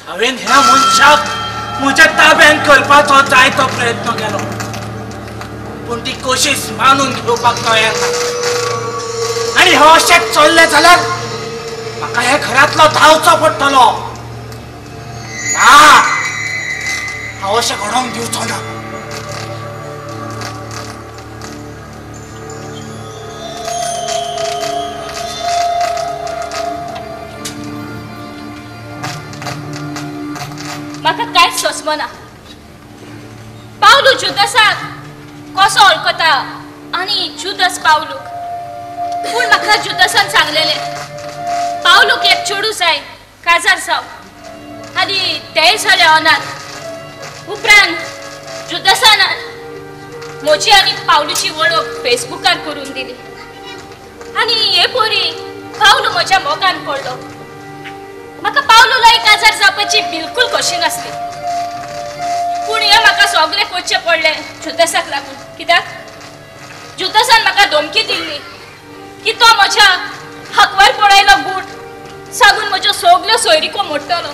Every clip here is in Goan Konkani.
हांवें ह्या मनशाक म्हज्या ताब्यान करपाचो जायतो प्रयत्न केलो, पूण ती कोशिश मानून घेवपाक तयार ना. आनी हो अशें चल्लें जाल्यार म्हाका ह्या घरांतलो धांवचो पडटलो. ना, हांव अशें घडोवंक दिवचो ना. म्हाका कांयच सोंसमना. पावलू जुदासाक कसो वळखता आनी जुदास पावलूक. पूण म्हाका जुदासान सांगलेलें पावलूक एक चेडूं जाय काजार जाव, आनी तेंय जालें अनाथ. उपरांत जुदासान म्हजी आनी पावलूची वळख फेसबुकार करून दिली आनी हे पोरी पावलू म्हज्या मोगान पडलो. म्हाका पावलू लागी काजार जावपाची बिलकूल खोशी नासली, पूण हें म्हाका सगळें करचें पडलें जुदासाक लागून. कित्याक जुदासान म्हाका धमकी दिल्ली की तो म्हज्या हाकवार पडयलो बूट सांगून म्हज्यो सगल्यो सोयरिको मोडटलो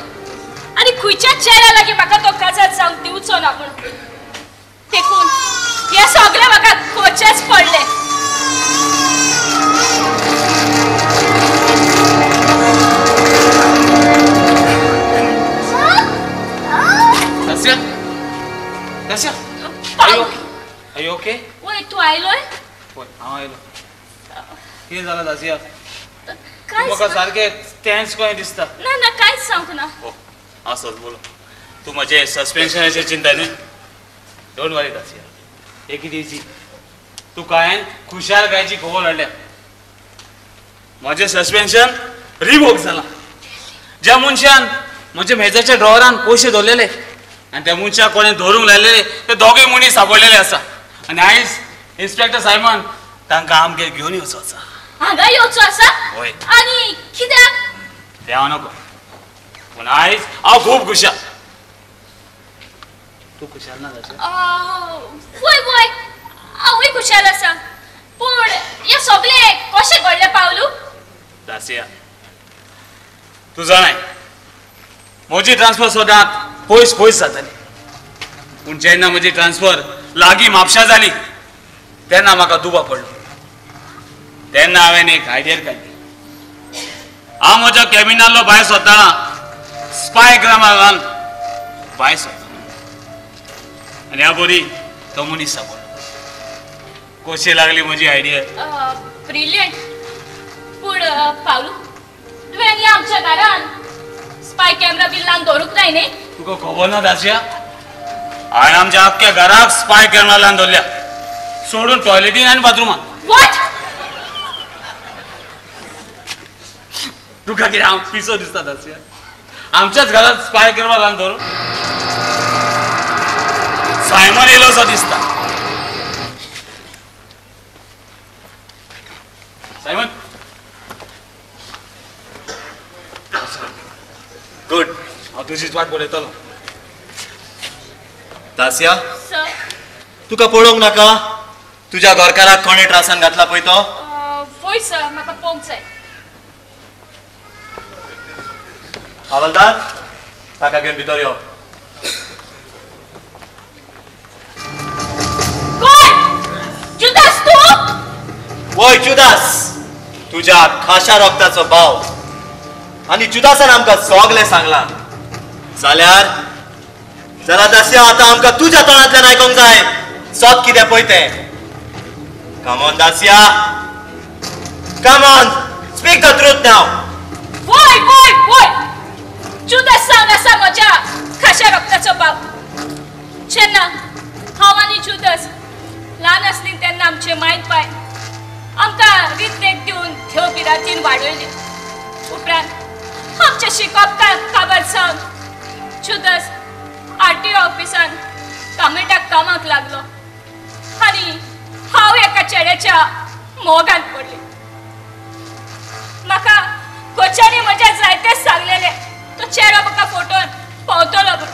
आनी खंयच्याच चेऱ्या लागीं म्हाका तो काजार जावंक दिवचो ना म्हणून. देखून हें सगळें म्हाका करचेंच पडलें. Dacia? Dacia? Are you okay? Are you okay? वय, तूं आयलोय? वय, हांव आयलो. कितें जालां दासिया? म्हाका सारकें टेन्स कशें दिसता. ना ना, कांयच जावंक ना. हांव सच बोलो, तूं म्हजें सस्पेन्शनाचेर चिंता न्ही. Don't वरी दासिया, एक इजी. तुका हांवें खुशालकायेची खबर हाडल्या. म्हजें सस्पेन्शन रिवोक जालां. ज्या मनशान म्हज्या मेजाच्या ड्रॉवरान पयशे दवरलेले आनी त्या मनशाक कोणें धरूंक लायलेले ते दोगूय मनीस सांपडलेले आसा. आनी आयज इन्स्पेक्टर सायमन तांकां आमगेर घेवन येवचो आसा. हांगा येवचो आसा? हय. आनी कित्याक तें हांव नको, पूण आयज हांव खूब खुशाल. तूं खुशाल ना जाचें? वय वय, हांवूय खुशाल आसा. पूण हें सगळें कशें घडलें पावलू? दासिया, तूं जाणाय म्हजी ट्रान्सफर सदांच पयस पयस जाताली, पूण जेन्ना म्हजी ट्रान्सफर लागीं म्हापशा जाली तेन्ना म्हाका दुबाव पडलो. तेन्ना हांवें एक आयडिया काडली. हांव म्हज्या कॅबिनांतलो भायर सरतना स्पाय कॅमेरा घालून भायर सरता आनी ह्या बरी तो मनीस सांपडलो. कशी लागली म्हजी आयडिया? ब्रिलियंट. पूण पावलू, तुवें ह्या आमच्या घरान स्पाय कॅमेरा बी लावन दवरूंक जाय न्ही? तुका खबर ना दासिया, हांवें आमच्या आख्ख्या घराक स्पाय कॅमेरा लावन दवरल्या, सोडून टॉयलेटीन आनी बाथरुमान. What? तुका कितें हांव पिसो दिसता दासिया? आमच्याच घरात स्पाय कॅमेरा लावन दवरून सायमन येयलो दिसता. सायमन, गुड, हांव तुजीच वाट पळयतलो. दासिया, सर, तुका पळोवंक नाका तुज्या घरकाराक कोणें त्रासान घातला पळय तो? वय सर, म्हाका पळोवंक जाय. हवालदार, ताका घेवन भितर यो. कोण? जुदास तूं? वय जुदास, तुज्या खाशा रक्ताचो भाव. आनी जुदासान आमकां सगळें सांगलां. जाल्यार जाल्यार दासिया, आतां आमकां तुज्या तोंडांतल्यान आयकोंक जाय सत कितें पळय तें. Come on Dacia, come on, speak the truth now. वय वय वय, जुदास जावन आसा म्हज्या खाशा रक्ताचो बाप. जेन्ना हांव आनी जुदास ल्हान आसली तेन्ना आमचे मायन पाय आमकां रितेक दिवन ठेव बिरातीन वाडयली. उपरांत आमचें शिकप काबर जावन जुदास आरटीओ ऑफिसान कामेटाक कामाक लागलो आनी हांव एका चेड्याच्या मोगान पडली. म्हाका कोचांनी म्हज्या जायतेच सांगलेलें तो चेडो म्हाका फोटोन पावतलो म्हूण,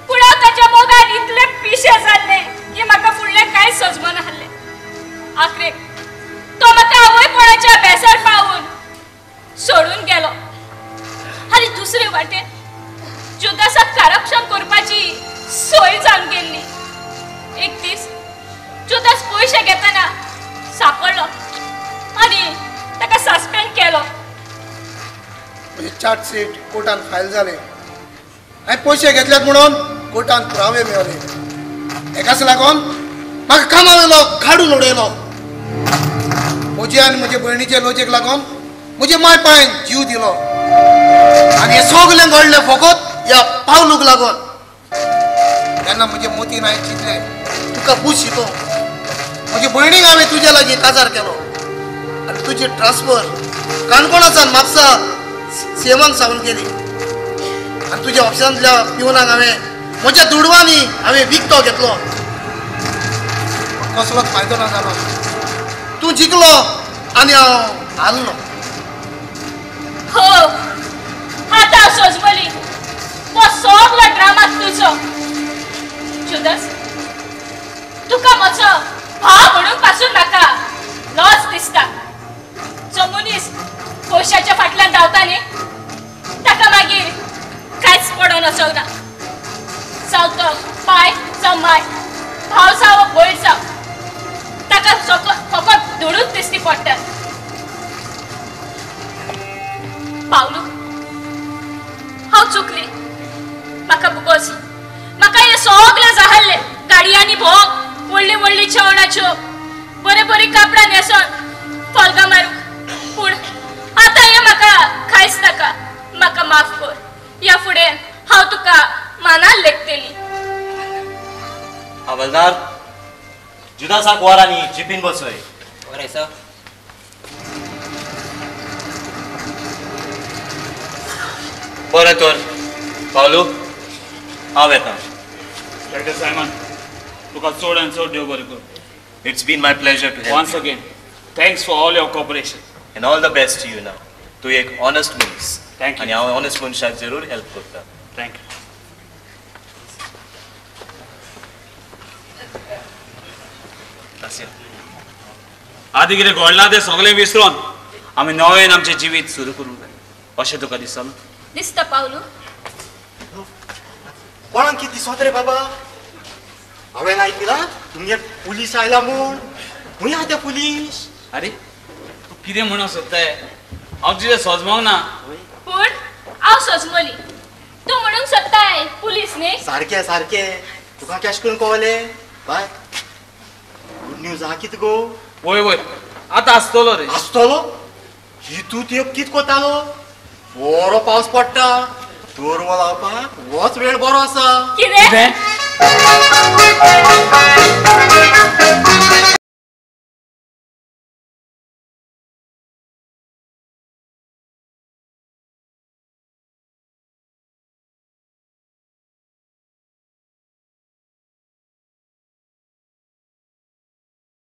पूण हांव ताच्या मोगान इतलें पिशें जाल्लें की म्हाका फुडलें कांय सजमनासलें. आखरेक तो म्हाका आवयपणाच्या बेसार पावून सोडून गेलो आनी दुसरे वाटेन जुदासाक कारक्षम करपाची सोय जावन गेल्ली. एक दीस जुदास पयशे घेतना सापडलो आनी ताका सस्पेंड केलो. म्हणजे चार्जशीट कोर्टान फायल जाले. हांवें पयशे घेतल्यात म्हणून कोर्टान पुरावे मेळले. हेकाच लागून म्हाका कामा वयलो काडून उडयलो. म्हजे आनी म्हजे भयणीचे लोजेक लागून म्हजे माय पायन जीव दिलो आनी हें सगळें घडलें फकत ह्या पावलूक लागून. तेन्ना म्हजे मोतीन हांवें चिंतलें तुका पूस शिको. म्हजे भयणीक हांवें तुज्या लागीं काजार केलो आनी तुजी ट्रान्सफर काणकोणाच्यान म्हापसा सेवांक सावन केली आनी तुज्या ऑफिसांतल्या पिवनाक हांवें म्हज्या दुडवांनी हांवें विकतो घेतलो. कसलोच फायदो ना जालो. तूं जिखलो आनी हांव हारलो. हो आतां सोजमली हो सगलो ड्रामा तुजो. जुदास तुका म्हजो भाव म्हणून पासून म्हाका लॉस दिसता. जो मनीस पयशाच्या फाटल्यान धांवता न्ही ताका मागीर कांयच पडोन वचोंक ना. जावं तो पाय जावं माय, भाव जावं भयण जावं, ताका फकत दुडूच दिसती पडटा. पावलू हांव चुकली, म्हाका बुगोस. म्हाका हें सगळें जाहरलें. गाडयांनी भोंवप, व्हडली व्हडली जेवणाच्यो, बरे बरी कापडां न्हेसोन फोल्गां मारूंक. पूण आतां हें म्हाका कांयच नाका. म्हाका माफ कर. ह्या फुडें हांव तुका मानान लेखतली. हवलदार जुदासाक व्हर आनी जिपीन बसय. बरें सर. बरें तर पावलू हांव येता. डॉक्टर सायमन तुका चड आनी चड देव बरें करूं. It's been my pleasure to help. Once again thanks for all your cooperation and all the best to you. Now तूं एक ऑनेस्ट मनीस. Thank you. आनी हांव ऑनेस्ट मनशाक जरूर हेल्प करता. Thank you. आदी कितें घडलां तें सगळें विसरून आमी नव्यान आमचें जिवीत सुरू करूंक जाय अशें तुका दिसना? दिसता पावलू. कोणाक कितें दिसत रे बाबा? हांवें आयकलां तुमगेर पुलीस आयला म्हूण. खंय आहा ते पुलीस? आरे तूं कितें म्हणूंक सोदताय? हांव तुजें सोजमोंक ना. पूण हांव सोजमली. तूं म्हणूंक सोदताय पुलीस न्ही? सारकें सारकें. तुका कशें करून कळलें? बाय गुड न्यूज आहा कितें गो? वय वय आतां आसतलो रे. आसतलो? ही तूं त्यो कितें कोतालो? बरो पावस पडटा, दर्वो लावपाक होच वेळ बरो आसा. कितें?